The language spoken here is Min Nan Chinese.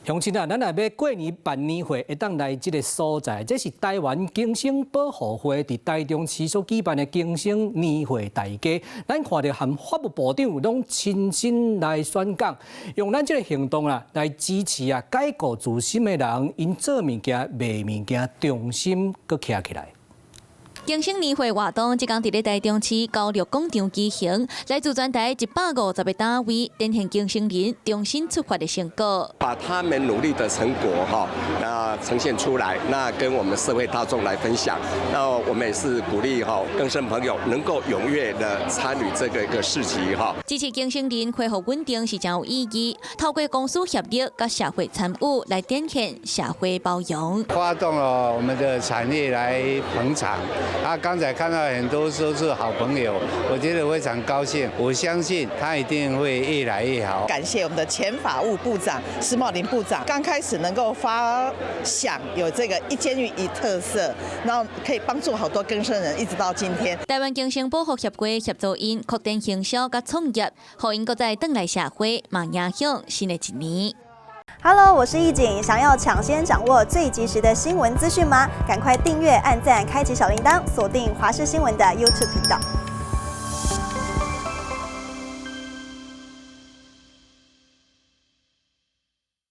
鄉親啊，咱若欲過年辦年貨，會當來這个所在。這是台灣更生保護會佇台中市所舉辦的更生年貨大街。咱看著含法務部長攏親身來宣講，用咱這个行動啊來支持啊改過自新的人，𪜶做物件賣物件，重新閣徛起來。更生年貨活動，這工佇咧台中市交流廣場舉行，來自全台150個單位，展現更生人重新出發的成果。把他們努力的成果哈，那呈現出來，那跟我們社會大眾來分享。那我們也是鼓勵哈更生朋友能夠踴躍的參與這個一個市集哈。支持更生人恢復穩定是誠有意義，透過公私協力佮社會參與來展現社會包容。發動了我們的產業來捧場。啊，剛才看到很多都是好朋友，我覺得非常高興。我相信他一定會越來越好。感謝我們的前法務部長施茂林部長，剛開始能夠發想有這個一監獄一特色，然後可以幫助好多更生人，一直到今天。台灣更生保護協會協助𪜶擴展行銷佮創業，予𪜶閣再轉來社會，嘛迎向新的一年。 Hello，我是易景，想要搶先掌握最及時的新聞資訊嗎？趕快訂閱、按讚、開啟小鈴鐺，鎖定華視新聞的 YouTube 頻道。